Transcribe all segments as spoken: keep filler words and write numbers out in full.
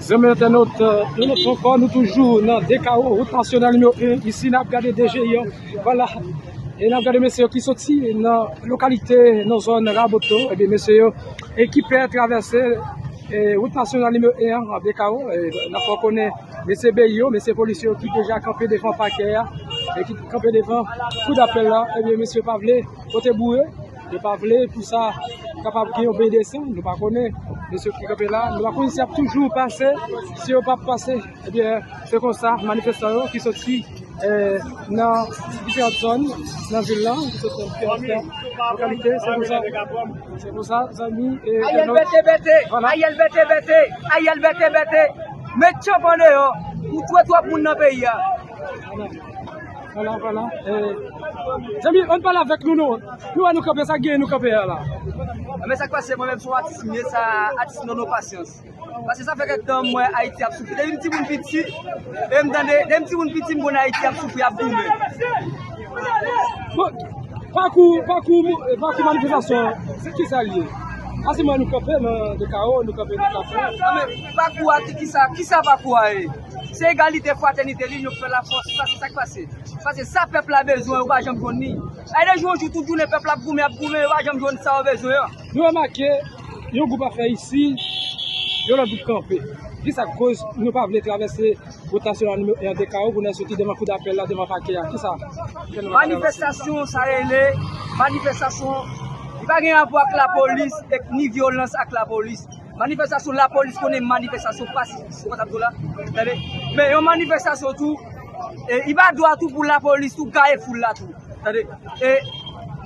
Zanmi entènot, yon lòt fwa ankò, nou toujou nan Dekawo, wout nasyonal nimewo en, isi n ap gade D G I an, vwala. E n ap gade mesye yo ki soti nan lokalite, nan zòn Raboto, ebyen mesye yo, e ki pè travèse, e, wout nasyonal nimewo en an, an Dekawo, e, n ap fè w konnen mesye B I yo, mesye polis yo ki deja kanpe devan pakè a, e ki kanpe devan koudapèl la, ebyen mesye pa vle pote boure, yo pa vle pou sa kapab gen yon beny de san, nou pa konnen. Mesye ki kanpe la, nou pa konnen si y ap toujou pase, si yo p ap pase. Ebyen, se konsa, manifestan yo ki soti, eh, nan diferan zòn nan vil la, ki soti nan diferan lokalite, se konsa, se konsa, zanmi, eh, Ariel entènot, bete bete, vwala. Ariel bete bete, Ariel bete bete. Met chanpan deyò, ou twe twòp moun nan peyi a. Vwala, vwala. Eh, zanmi, ann pale avèk nou, non. Nou wè nou kanpe, sa k genyen nou kanpe a la? Men sa k pase, mwen menm se yon atis m ye, sa, atis non non pasyans. Paske sa fè kèk tan m wè Ayiti ap soufri. Depi m timoun piti, e m tande, depi m timoun piti, m konn Ayiti ap soufri, ap goumen. Bon, pakou, pakou, pakou manifestasyon, se kisa l ye? Paske mwen nou kanpe nan Dekawo, nou kanpe nan Kafou. Non, men pakou a, ki, kisa, kisa pakou a ye? Se egalite, fratènite, linyon k fè lafòs, sa se sa k pase. Paske sa pèp la bezwen, yo pa janm jwenn li. Ay de jou an jou, tout jounen pèp la ap goumen, ap goumen, yo pa janm jwenn sa yo bezwen an. Nou remake, yon gwoup ap fè isi, yon lòt gwoup kanpe. Kisa k koz nou pa vle travèse wout nasyonal nimewo en an Dekawo pou n al soti devan koudapèl la, devan pakè a? Kisa? Manifestasyon, sa rele manifestasyon, li pa gen rapò ak lapolis, ek ni vyolans ak lapolis. Manifestasyon lapolis konnen manifestasyon pasifik, se konsa m di w la. Tande? Men yon manifestasyon tou, e, li pa dwa tou pou lapolis tou gaye foul la tou. Tande? E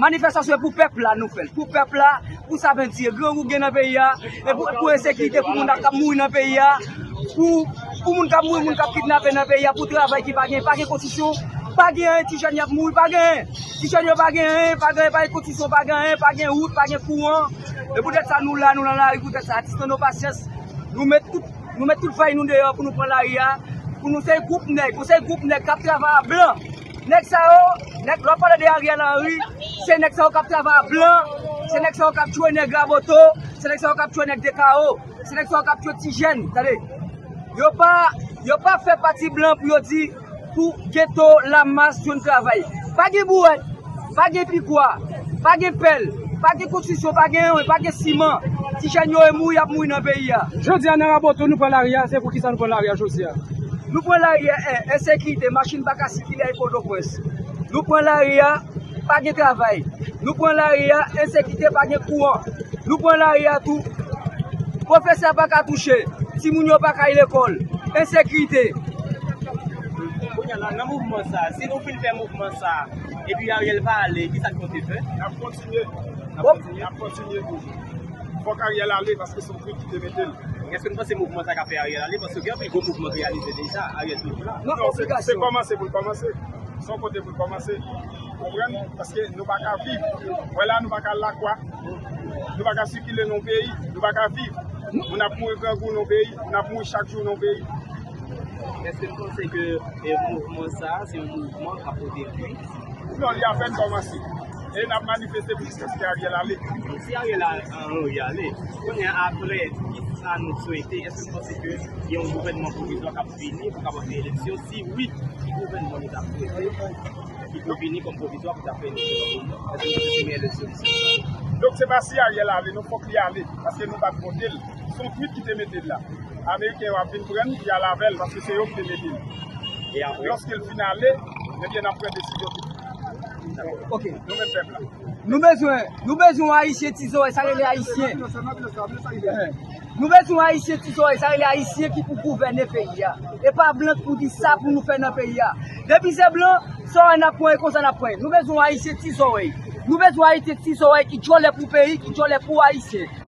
manifestasyon e pou pèp la nou fè l. Pou pèp la, pou sa penti, grangou gen nan peyi a, e pou, pou ensekirite, pou moun k ap mouri nan peyi a, pou, pou moun k ap mouri, moun k ap kidnape nan peyi a, pou travay ki pa gen, pa gen konstriksyon, pa gen anyen, ti jèn y ap mouri, pa gen anyen. Ti jèn yo pa gen anyen, pa gen anyen, pa gen konstriksyon, pa gen anyen, pa gen wout, pa gen kouran. E poutèt sa nou la, nou nan lari, poutèt sa, atis nan nou pasyans. Nou met tout, nou met tout fèy nou deyò pou nou pran lari a. Pou nou se gwoup nèg, nou se gwoup nèg k ap travay a blan. Nèg sa yo, nèg, lè w ap pale de Ariel Henry, se nèg sa yo k ap travay a blan, se nèg sa yo k ap tchwe nèg Raboto, se nèg sa yo k ap tchwe nèg Dekawo, se nèg sa yo k ap tchwe ti jèn, tande. Yo pa, yo pa fè pati blan pou yo di, pou geto, lamas, jwenn travay. Pa gen bouwèt, pa gen pikwa, pa gen pèl, pa gen konstriksyon, pa gen anyen, pa gen siman. Ti jèn yo e mouri, y ap mouri nan peyi a. Jodi a nan Raboto nou pran lari a, se pou kisa nou pran lari a jodi a? Nou pran lari a, en, ensekirite, machin pa ka sikile a Pòtoprens. Nou pran lari a, pa gen travay. Nou pran lari a, ensekirite, pa gen kouran. Nou pran lari a tou. Pwofesè pa ka touche. Timoun yo pa ka al lekòl. Ensekirite. Kounye a la, nan mouvman sa, si nou fin fè mouvman sa, epi Ariel pa ale, kisa n konte fè? N ap kontinye. N ap kontinye. N ap kontinye toujou. Fòk Ariel ale, paske se yon twit ki te mete l. Èske n panse mouvman sa ka fè Ariel ale? Paske gen anpil gwo mouvman k reyalize deja, Ariel toujou la. Non, se, se kòmanse pou l kòmanse. Se yon kote pou l kòmanse. Konprann? Paske nou pa ka viv. Wè la, nou pa ka al lakwa. Nou pa ka sikile nan yon peyi. Nou pa ka viv. Moun ap mouri grangou nan yon peyi. Moun ap mouri chak jou nan yon peyi. Èske n panse ke, e, mouvman sa a, se yon mouvman k ap pote fwi? Non, li apèn kòmanse. E n ap manifeste pou jiskaske Ariel ale. Si Ariel a, Henry ale, kounye a, apre, kisa nou swete? Èske n panse ke gen yon gouvènman pwovizwa k ap vini pou kapab gen eleksyon? Si wi, ki gouvènman nou ta swete ki pou vini kòm pwovizwa pou ta fè eleksyon? Èske nou panse gen eleksyon isit? Donk, se pa si Ariel ale, non, fòk li ale, paske nou pa t vote l. Se yon twit ki te mete l la. Ameriken yo ap vin pran l, y al avè l, paske se yo ki te mete l. E apre? Lòske l fin ale, ebyen, n ap pran desizyon ki. Ok. Nou menm pèp la. Nou bezwen, nou bezwen Ayisyen ti zòrèy, sa rele Ayisyen. Eh. Nou bezwen Ayisyen ti zòrèy, sa rele Ayisyen ki pou gouvène peyi a. E pa blan ki pou di sa pou nou fè nan peyi a. Depi se blan, sa n ap pran, e konsa n ap pran. Nou bezwen Ayisyen ti zòrèy. Nou bezwen Ayisyen ti zòrèy ki djòlè pou peyi, ki djòlè pou Ayisyen.